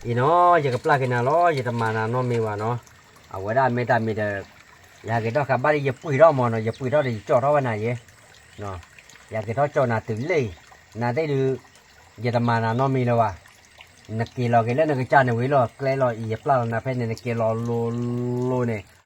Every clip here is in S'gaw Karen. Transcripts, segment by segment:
အံၤနီၤ ယကပျၢ်က့ၤနၤလီၤ ယတမၤနၤနီတမံၤဘၣ်နီၤ, အဝဲဒၣ်မ့ၢ်တၢ်မံၤဒီး ယဟဲက့ၤထီၣ်ဃာ်ဘၣ်ဒီးယပှ့ၤထီၣ်မၢ်နီၤ ယပှ့ၤထီၣ်ဒီးယကၠီၣ်ထီၣ်ဝဲနၤယဲ, ယဟဲက့ၤထီၣ်ကၠီၣ်နၤတုၤလံ, နသ့ၣ်ဒုး ယတမၤနၤနီတမံၤလၢၤဘၣ်, နက့ၤလီၤက့ၤလၢနကစၢ်န့ၣ်ဝံၤလီၤ ကျဲလီၤအံၤ ယပျၢ်လီၤနၤဖဲန့ၣ် နက့ၤလီၤလိၤလိၤန့ၣ်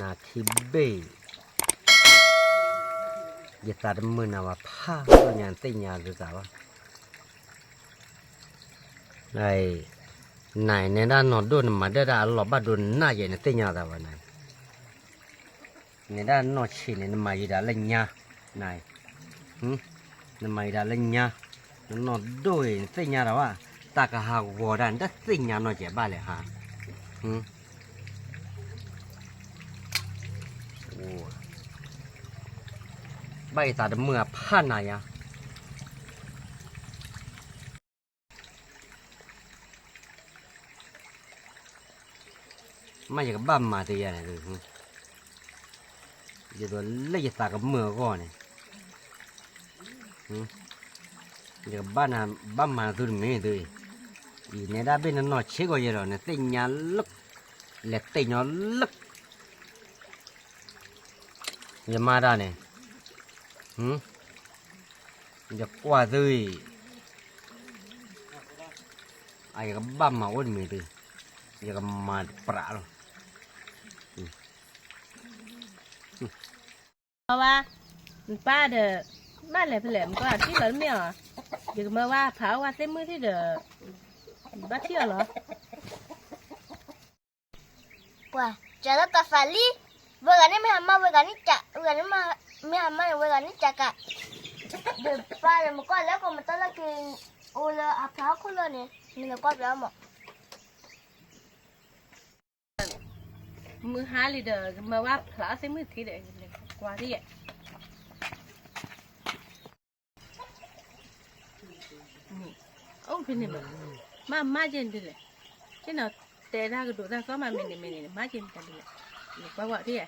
နၤခံဘ့ၣ်, ယသးတမုာ်နၤဘၣ် ဖးဒိၣ်ညါ နသ့ၣ်ညါဒ်သိးဘၣ်, နၤန့ၣ်ဒၣ်နီၢ်ဒိၣ် နမၤဒၢၣ်ဒၣ်အလီၢ်ဘၣ်ဒိနနၢ်ယဲ နသ့ၣ်ညါသးဘၣ်နၤ, နဒၣ်နီၢ်ဆံးန့ၣ် နမၤယံၤဒၣ်လၢညါ, နၤ, နမၤယံၤဒၣ်လၢညါ, နနီၢ်ဒိၣ်အံၤ နသ့ၣ်ညါတၢ်ဘၣ်, တၢ်ကဟးဂီၤတၢ် နတသ့ၣ်ညါနီၢ်ကဲဘၣ်လဲၣ်ဟါ, ဘၣ်ယသးတမုာ်အဖးနၤယါ မ့ၢ်ယကဘၣ်မၤတယၤန့ၣ်, ဒ်သိးလၢယသးကမုာ်အဂီၢ်န့ၣ်, ယကဘၣ်နၤ ဘၣ်မၤသုတမ့ၢ်သုအံၤ, အံၤနဲဒၣ်ဘ့ၣ်နနီၢ်ဆံးကီးယဲဒီး နသ့ၣ်ညါလၢ, လဲၤသ့ၣ်ညါလၢ ယမၤတၢ်န့ၣ်, ယကွၢ်သုအံၤ, အယကဘၣ်မၤအိၣ်တမံၤသု, ယကမၤတပြးလီၤ. ဝါ, နပၢ်ဒီး, ဘၣ်လဲၤဖဲလဲၣ် မကီၢ်ထံၣ်လီၤတမ့ၢ်အီၤ, ယကမၢဝဲဖးအီၣ်ဝဲသ့ၣ်မုၢ်ထံၣ်ဒီး, ဘၣ်ထံၣ်အီၤလီၤ. ပှၤ, ကလၢတၢ်သးလံ, ဝဲဂၤန့ၣ်မ့ၢ်ဟးမၤဝဲဂၤန့ၣ်က, ဝဲဂၤန့ၣ်မ့ၢ်ဟးမၤန့ၣ် ဝဲဂၤန့ၣ်ကကး, ဒီးပၢ်ဒီးမကီၢ်လဲၤကိးမတၤလၢက့ၤ, အိၣ်လၢအဖျါဟီၣ်ခိၣ်လီၤန့ၣ် နလဲၤကွၢ်ပျးမး. မုၢ်ဟါလံဒီး ကမၢဝဲဖျါအီၣ်သ့ၣ်မုၢ်ထံၣ်ဒီး ကွၢ်ဒ်ယဲ အိၣ်ဖဲန့ၣ်မး, မ့ၢ်မၤက့ၤဒ်လဲၣ်, ကဲနီၤ, တဲဒၣ်ကဒိးတၢ်စီမး မ့ၢ်န့ၣ်မ့ၢ်န့ၣ် မၤက့ၤမတၤဒ်လဲၣ်, ကွၢ်ကွၢ်ဒ်ယဲ,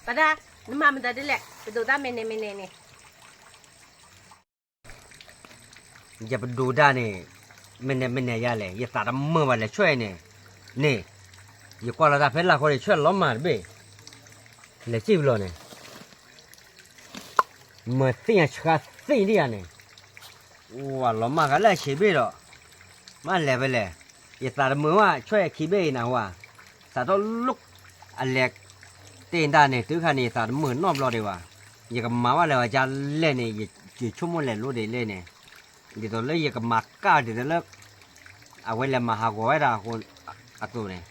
ပဒၣ်, နမၤမတၤဒ်လဲၣ် ကဒိးတၢ်မ့ၢ်န့ၣ်မ့ၢ်န့ၣ်န့ၣ် ယပဒိးတၢ်န့ၣ်, မ့ၢ်နဲၣ်မ့ၢ်နဲၣ်ယၤလဲၣ် ယသးတမုာ်ဘၣ်လဲၣ် ဆွဲၣ်အံၤန့ၣ်, န့ၣ်, ယကွၢ်လီၤတၢ်ဖဲလၢ်ခီန့ၣ် ဆွဲၣ်လီၤမၢ်တဘ့ၣ်, လဲၤစံၣ်ပလီၢ်န့ၣ်, မၤသ့ၣ်ညါဆှါသ့ၣ်ဒ်ယၤန့ၣ်, ဝၤလီၤမၢ်ဂၤလၢအဆံးဘ့ၣ်ဒီး, မ့ၢ်လဲၤဖဲလဲၣ်, ယသးတမုာ်ဘၣ် ဆွဲၣ်အခံဘ့ၣ်အံၤနၢ်ဟူဧါ, သးထီၣ်လိၣ်, အလဲၤ, တ့ၢ်တၢ်န့ၣ် တုၤခါန့ၣ် ယသးတမုာ်နီတဘျီဒံးဘၣ်, ယကမၤဘၣ်လၢၤဝဲဒ်လဲၣ်န့ၣ် ယဆိကမိၣ်လဲၤလိဒ်လဲၣ်န့ၣ်, ဒ်သိးလၢယကမၤကၢ်ဒ်သိးလၢ, အဝဲလဲၤမၤဟးဂီၤဝဲဒၣ်အဃိ, အသိးန့ၣ်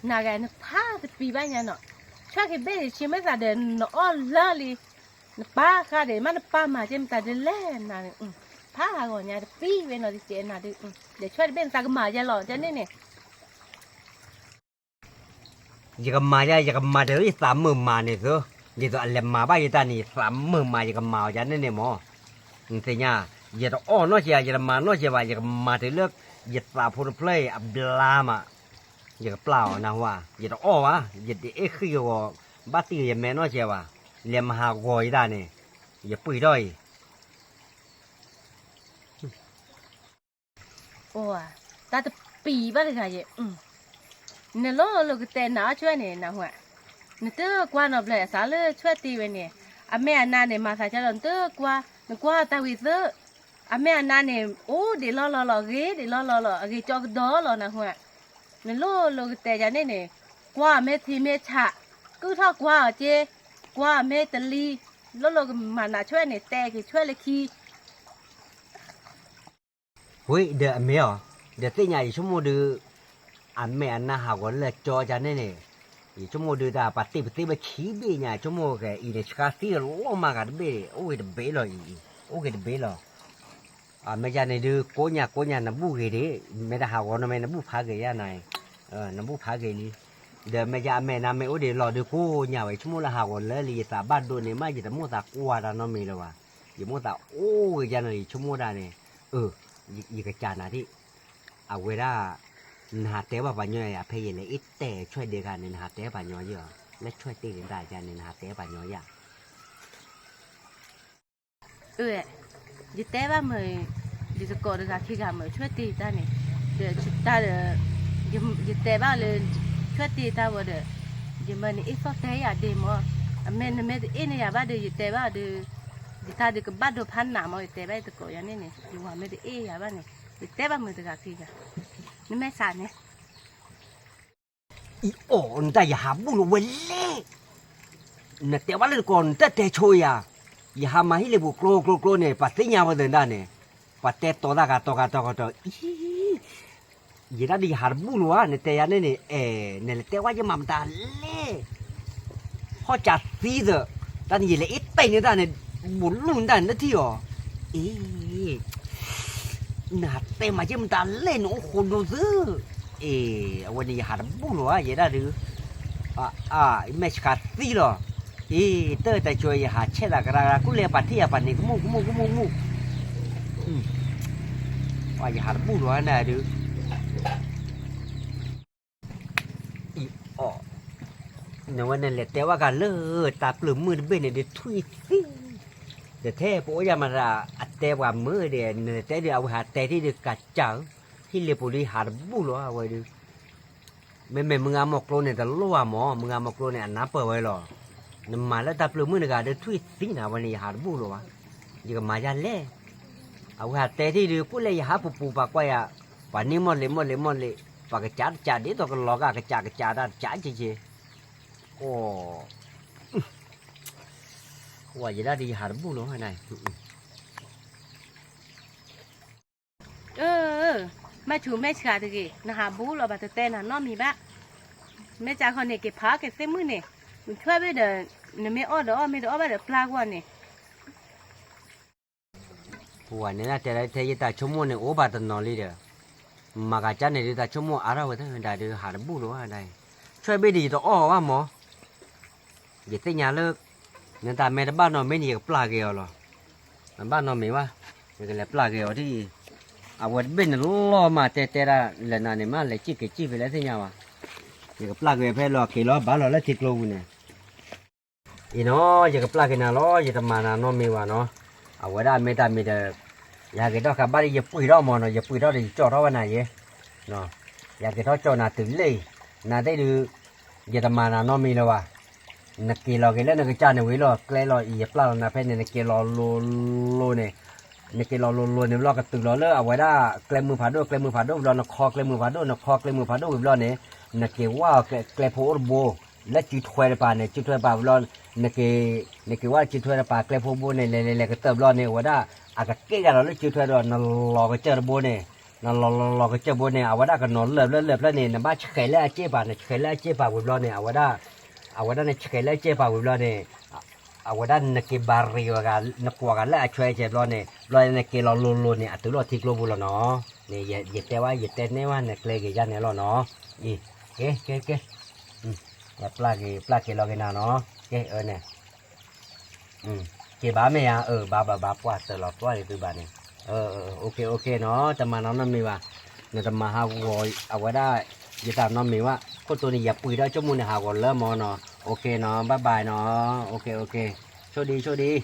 နဂၤနဖးတပံၤဘၣ်ညါနီၤ, ဆွဲၣ်က့ၤဘ့ၣ်ဆံမ့ၢ်သးဒီးနအီၣ်လၢလံ, နပၢ်ဃါဒီး မ့ၢ်နပၢ်မၤက့ၤမတၤဒ်လဲၣ်နၤန့ၣ်, ဖးဟးဂီၤညါတပံၤဝဲနီၤတကဲးနၤဒုး, ဒီးဆွဲၣ်တဘ့ၣ်နသးကမၤယဲလီၤ ကန့ၣ်န့ၣ် ယကမၤယၤ ယကမၤတုၤလၢယသးမုာ်မးန့ၣ်သု, ဒ်သိးအလဲၤမၤဘၣ်ယတၢ်န့ၣ် ယသးမုာ်မး ယကမၤအီၤယၤန့ၣ်န့ၣ်မၢ်, နသ့ၣ်ညါ, ယတအီၣ်နီတစဲး ယတမၤနီတစဲးဘၣ် ယကမၤတုၤလၢ, ယသးဖိတဖျၢၣ်အံၤအဘျါမး, ယကပျၢ်အီၤနၢ်ဟူဧါ, ယတအီၣ်ဘၣ် ယတအ့ၣ်ဃံးဂီၤ, ဘၣ်တံၢ်ယမဲာ်နီတစဲးဘၣ်, လဲၤမၤဟးဂီၤယတၢ်န့ၣ်, ယပှ့ၤထီၣ်အံၤ အိၣ်ဧါ, တၢ်တပံၤဘၣ်တဂၤယဲ, နလိၣ်လိာ်ကတဲနၤအီၣ်ဆွဲၣ်န့ၣ် နၢ်ဟူဧါ, နတကွၢ်နီတဘျီအသးလၢဆွဲၣ်တ့ၢ်ဝဲန့ၣ်, အမဲာ်အနါန့ၣ် မၤသးဒ်လဲၣ် နတကွၢ်, နကွၢ်တၢ်ဝံၤသၢ, အမဲာ်အနါန့ၣ် အိၣ်ဒံးလီၢ်လီၢ်လီၤ အဂ့ၤဒံးလီၢ်လီၢ်လီၤ အဂ့ၤကၠီကဒီးလီၤ နၢ်ဟူဧါ, နလိၣ်လိာ်ကတဲယၤန့ၣ်န့ၣ်, ကွၢ်အီၤမ့ၢ်ထံမ့ၢ်ဆး, ကုၢ်ထီၣ်ကွၢ်အီၤက့, ကွၢ်အီၤမ့ၢ်တလံ, လိၣ်လိာ်ကမၤနၤဆွဲၣ်န့ၣ် တဲက့ၤဆွဲၣ်လၢခံ ဝံၤဒီးအမ့ၢ်အီၤ, ဒီးသ့ၣ်ညါယဆိကမိၣ်ဒုး, အမဲာ်အနါဟးဂီၤလၢကၠီယၤန့ၣ်န့ၣ်, ယဆိကမိၣ်ဒုးတၢ်ပှၤတ့ပသ့ဘၣ်ခံဘ့ၣ်ညါ ဆိကမိၣ်ကဲအံၤန့ၣ် ဆှါသံလီၤမၤဂၤတဘ့ၣ် အိၣ်ဂ့ၤတဘ့ၣ်လီၤအံၤ, အိၣ်ဂ့ၤတဘ့ၣ်လီၤ. အမဲာ်ညါန့ၣ်ဒုး ကိးညါကိးညါ နဘူၣ်ဂ့ၤဒၣ်, မ့ၢ်တဟးဂီၤနီၢ်မ့ၢ်နဘူၣ်ဖးဂ့ၤယါနၤ, နဘူၣ်ဖးဂ့ၤလံ. ဒီးမဲာ်ညါအမဲာ်နၤမ့ၢ်အိၣ်ဒံးလီၤဒုး ကိးညါဝဲ ဆိကမိၣ်လၢဟးဂီၤလၢလံ ယသးဘၣ်ဒိန့ၣ်မး ယတမိၣ်သးကွၢ်တၢ်နီတမံၤလၢၤဘၣ်. ယမိၣ်သးအိၣ်ဂ့ၤယါနၤ ယဆိကမိၣ်ဒၣ်န့ၣ်, အၢ, ယကစၢ်နၤဒၣ် အဝဲဒၣ် နဟးတဲဘၣ်ပှၤညီယၤ ဖဲယလဲၤအ့ၣ်တဲာ်ဆွဲၣ်ဒ့ဂၤန့ၣ် နဟးတဲပှၤညီယၤ, လၢဆွဲၣ်တ့ၢ်န့ၣ်တၢ်ယၤန့ၣ် နဟးတဲပှၤညီယၤ. အၢ, ယတဲဘၣ်မုာ်, ယတကိးတဂၤခံဂၤမုာ် ဆွဲၣ်တ့ၢ်တၢ်န့ၣ်, ဒီးတၢ်ဒီး ယတဲဘၣ်လၢ ဆွဲၣ်တ့ၢ်တၢ်ဝဲဒီး ယမၢန့ၣ်အ့ၣ်သီၣ်တဲယၤဒ့မၢ်, အမ့ၢ်နမ့ၢ်တအ့ၣ်န့ၢ်ယၤဘၣ်ဒီး ယတဲဘၣ်ဒီး ယတၢ်ဒုးကဘၣ်ဒိဖးနးမၢ် ယတဲဘၣ်ယတကိးယၤန့ၣ်န့ၣ် ယဝၤမ့ၢ်တအ့ၣ်ယၤဘၣ်န့ၣ် ယတဲဘၣ်မုာ်တဂၤခံဂၤ, နမဲာ်ဆှးန့ၣ် အံၤအီၣ် နတၢ်ယဟးဘူၣ်လီၤဝဲလဲၣ်, နတဲဘၣ်လၢနကိး နတၢ်တဲဆိယၤ, ယဟးမၤဟံၣ်လ့ပူၤကျိကျိကျိန့ၣ် ပှၤသ့ၣ်ညါဝဲသ့ၣ်ဒၣ်န့ၣ်, ပှၤတဲတီၤတၢ်ဂၤတီၤဂၤတီၤဂၤတီၤ အံၤ ယဲဒၣ်ဒီးယဟးတဘူၣ်လီၤဧါ နတဲယၤန့ၣ်န့ၣ် အဲၣ် နလဲၤတဲဝဲယမၤမတၤလဲၣ်, ဟီၣ်ကၢသံသၢ, တၢ်န့ၣ်ယလဲၤအ့ၣ်တဲာ်န့ၢ်တၢ်န့ၣ် ဘူးလူၢ်န့ၢ်တၢ်န့ၣ်တထံၣ်အီၤ, အံၤ နဟးတဲမၤယဲမတၤလဲၣ် နအိၣ်ဃိဒိသၢ, အံၤ အဝဲန့ၣ်ယဟးတဘူၣ်လီၤဧါ ယဲဒၣ်ဒုး, အါ အါ မဲာ်ဆှးသံလီၤ, အံၤ တၢ်တဲဆိယဟးဆဲးသးကရၢကရၢ ကူၣ်လဲၤပှၤထံၣ်ယၤပှၤန့ၣ် ကမူၣ်ကမူၣ်ကမူၣ်ကမူၣ် ယဟးတဘူၣ်လီၤနဒုး, အံၤအီၣ်, နဝဲနလဲၤတဲဝဲကလၢတၢ်ပျၢၤမုၣ်တဘ့ၣ်န့ၣ် ဒုးထွံၣ်သံ, ဒီးထဲပအိၣ်ယၤမၤတၢ် အတဲပှၤမုာ်ဒီး နတဲဒုး အဝဲဟးတဲထံၣ်ဒုးကစၢ်ဧၢ, ဟံၣ်လ့ပူၤဒုးဟးတဘူၣ်လီၤအဝဲဒုး မ့မ့ၢ်မုၢ်ဂၤမီၤကျိန့ၣ် တလိၣ်ဘၣ်မၢ်, မုၢ်ဂၤမီၤကျိန့ၣ် အနၢ်ပၢၢ်ဝဲလီၤ. နမၤလၢတၢ်ပျၢၤမုၣ်တဂၤဒီး ထွံၣ်သံနၤဝဲန့ၣ် ယဟးတဘူၣ်လီၤဘၣ်. ယကမၤယၤလဲၣ်. အဝဲဟးတဲထံၣ်ဒုး ကူၣ်လဲၤယဟးပူၤပူၤပာ်ကွၢ်ယၤ, ပှၤန့ၢ်မီၢ်လ့ၤမီၢ်လ့ၤမီၢ်လ့ၤ, ပှၤကစးတစးဒ်သိးကလီၤဂာ်ကစးကစးတၢ်တစးက့က့, အိၣ်, ဝဲယဲဒၣ်ဒီးယဟးတဘူၣ်လီၤ. အၢ, မ့ၢ်ဆူးမ့ၢ်ဆှးတဂ့ၤ, နဟးဘူၣ်လီၤ ဘၣ်တတဲနၤနီတမံၤဘၣ်. မ့ၢ်ကခီန့ၣ် က့ၤဖးအီၣ်က့ၤသ့ၣ်မုၣ်န့ၣ်, နဆွဲၣ်ဘ့ၣ်ဒီး, နမ့ၢ်အီၣ်ဒီးအီၣ် မ့ၢ်တအီၣ်ဘၣ်ဒီးပျၢ်ကွံာ်န့ၣ်. ပဝဲန့ၣ်တဲလၢထဲယတၢ်ဆိကမိၣ်န့ၣ် အိၣ်ဘၣ်တနီၤလံဒီး, မၤဂၤကၢ်န့ၣ်ဒုး တၢ်ဆိကမိၣ်အါထီၣ်ဝဲသၢဒၣ်ဒုး ဟးတဘူၣ်လီၤဝဲဒၣ်အံၤ, ဆွဲၣ်ဘ့ၣ်ဒုးယတအီၣ်ဘၣ်မၢ်. ယသ့ၣ်ညါလၢ နတၢ်မ့ၢ်တဘၣ်နီတမံၤန့ၣ် ယကပျၢ်က့ၤအီၤလီၤ. နဘၣ်နီတမံၤဘၣ်, ယကလဲၤပျၢ်က့ၤအီၤဒ်အံၤ, အဝဲတဘ့ၣ်န့ၣ်လီၤမး တဲတဲဒၣ်လဲၣ်နၤန့ၣ် မ့ၢ်လဲၤစံၣ်က့ၤစံၣ်ဖဲလဲၣ်သ့ၣ်ညါဘၣ်. ယကပျၢ်က့ၤဖဲလီၤက့ၤလီၤ ဘၣ်လီၤလၢထံကျိပူၤန့ၣ် အံၤနီၤ ယကပျၢ်က့ၤနၤလီၤ ယတမၤနၤနီတမံၤဘၣ်နီၤ. အဝဲဒၣ်မ့ၢ်တၢ်မံၤဒီး ယဟဲက့ၤထီၣ်ခါဘၣ်ဒီး ယပှ့ၤထီၣ်မၢ်နီၤ ယပှ့ၤထီၣ်ဒီးယကၠီၣ်ထီၣ်ဝဲနၤယဲ, ယဟဲက့ၤထီၣ်ကၠီၣ်နၤတုၤလၢအံၤ, နသ့ၣ်ဒုး ယတမၤနၤနီတမံၤလၢၤဘၣ်. နက့ၤလီၤက့ၤလၢနကစၢ်န့ၣ်ဝံၤလီၤ ကျဲလီၤအံၤ ယပျၢ်လီၤနၤဖဲန့ၣ် နက့ၤလီၤလိၤလိၤန့ၣ် နက့ၤလီၤလိၤလိၤန့ၣ်ဘျီ ကတုၤလီၤလၢအဝဲဒၣ် ကျဲမုၢ်ဖးဒိၣ် ကျဲမုၢ်ဖးဒိၣ်ဝံၤဘျီ နခီကျဲမုၢ်ဖးဒိၣ် နခီကျဲမုၢ်ဖးဒိၣ်ဝံၤဘျီန့ၣ် နက့ၤဝါအီၤ ကျဲဖိအိၣ်တဘိ လၢစုထွဲတပၤန့ၣ် စုထွဲတပၤဝံၤဘျီ နက့ၤဝါစုထွဲတပၤ ကျဲဖိဘိန့ၣ် လဲၤလဲၤလဲၤကတၢၢ်ဘျီန့ၣ် အဝဲဒၣ် အကကဲဂၤလီၤလၢစုထွဲဒီး နလီၤကစၢၢ်တဘိန့ၣ် နလီၤလီၤလီၤကစၢၢ်ဘိန့ၣ် အဝဲဒၣ်ကနီၤလၢာ်ဖျၢၣ်လၢာ်ဖျၢၣ်န့ၣ် နဘၣ်ဆှဲးလၢအစ့ပၤ နဆှဲးလၢအစ့ပၤဝံၤဘျီန့ၣ် အဝဲဒၣ် အဝဲဒၣ်နဆှဲးလၢအစ့ပၤဝံၤဘျီန့ၣ် အဝဲဒၣ်နက့ၤဘၣ်ရံးဝဲဂၤ နကွၢ်ဂၤလၢအဆွဲအဆဲးဘျီန့ၣ် ဘျီန့ၣ်နက့ၤလီၤလိၤလိၤန့ၣ် အတုၤလီၤထံကျိပူၤလီၤနီၤ. န့ၣ် ယတဲဝဲ ယတဲန့ၢ်ဝဲနကျဲက့ၤယါန့ၣ်လီၤနီၤ. အံၤ ကဲ ကဲ ကဲ ပျၢ်က့ၤ ပျၢ်က့ၤလီၤက့ၤနၤနီၤ. ကဲ အၢန့ၣ် က့ၤဘၣ်မ့ၢ်ဧါ. အၢ ဘၣ်ဘၣ်ဘၣ် ပှၢ်တၢၢ်လီၤပှၢ်လံသုဘၣ်န့ၣ်. အၢ အၢ အိၣ်က့ၤ အိၣ်က့ၤနီၤ တမၤနီတမံၤဘၣ်. နတမၤဟးဂီၤအဝဲဒၣ် ယတၢ်နီတမံၤဘၣ်. ခိၣ်တိန့ၣ် ယပှ့ၤထီၣ်ဆိကမိၣ်န့ၣ် ဟးဂီၤလၢမၢ်နီၤ. အိၣ်က့ၤနီၤ bye bye နီၤ. အိၣ်က့ၤ အိၣ်က့ၤ ဆိၣ်ဒံဆိၣ်ဒံ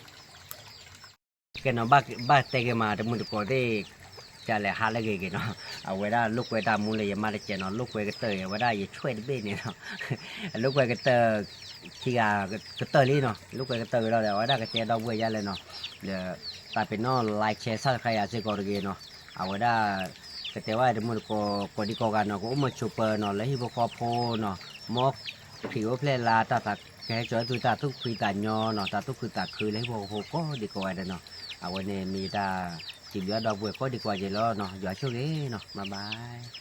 ကဲနီၤ ဘၣ်တဲက့ၤမး တမုၢ်တကိးသ့ၣ် ကလဲၤဟးလၢဂ့ၤဂ့ၤနီၤ. အဝဲဒၣ်လိာ်ကွဲတၢ်မူလၢယမါတစဲးနီၤ လိာ်ကွဲကတၢၢ်အံၤ အဝဲဒၣ်ယဆွဲၣ်တဘ့ၣ်န့ၣ်နီၤ လိာ်ကွဲကတၢၢ် ခံဂၤကတၢၢ်လံနီၤ လိာ်ကွဲကတၢၢ်ဝံၤလီၤဒီး အဝဲဒၣ်ကတဲဒီပုၢ်ဝဲၢ်ယါလဲၣ်နီၤ ဒီး သးပ့ၤနီၣ် like share subscribe ယၤစ့ၢ်ကီးတဂ့ၤနီၤ အဝဲဒၣ် ကတဲဝဲတမုၢ်တကိး ကိးဒံကိးဂၤနီၤ ကအိၣ်မုာ်ဆိးပၢၤနီၤ လၢဟံၣ်ဖိဃီဖိနီၤ မ်ခရံာ်အိၣ်ဖျဲၣ်လါတၢ်သးကဟဲစိာ်သုတၢ်သူၣ်ဖှံသးညီနီၤ တၢ်သူၣ်ခုသးခုလၢဟံၣ်ဖိဃီဖိကိးဒံကိးဂၤဒဲးနီၤ အဝဲန့ၣ်မ့ၢ်ယတၢ်စံးဘျုးဒီပုၢ်ဝဲၢ်ကိးဒံကိးဂၤဒဲးလီၤနီၤ ယွၤဆိၣ်ဂ့ၤနီၤ bye bye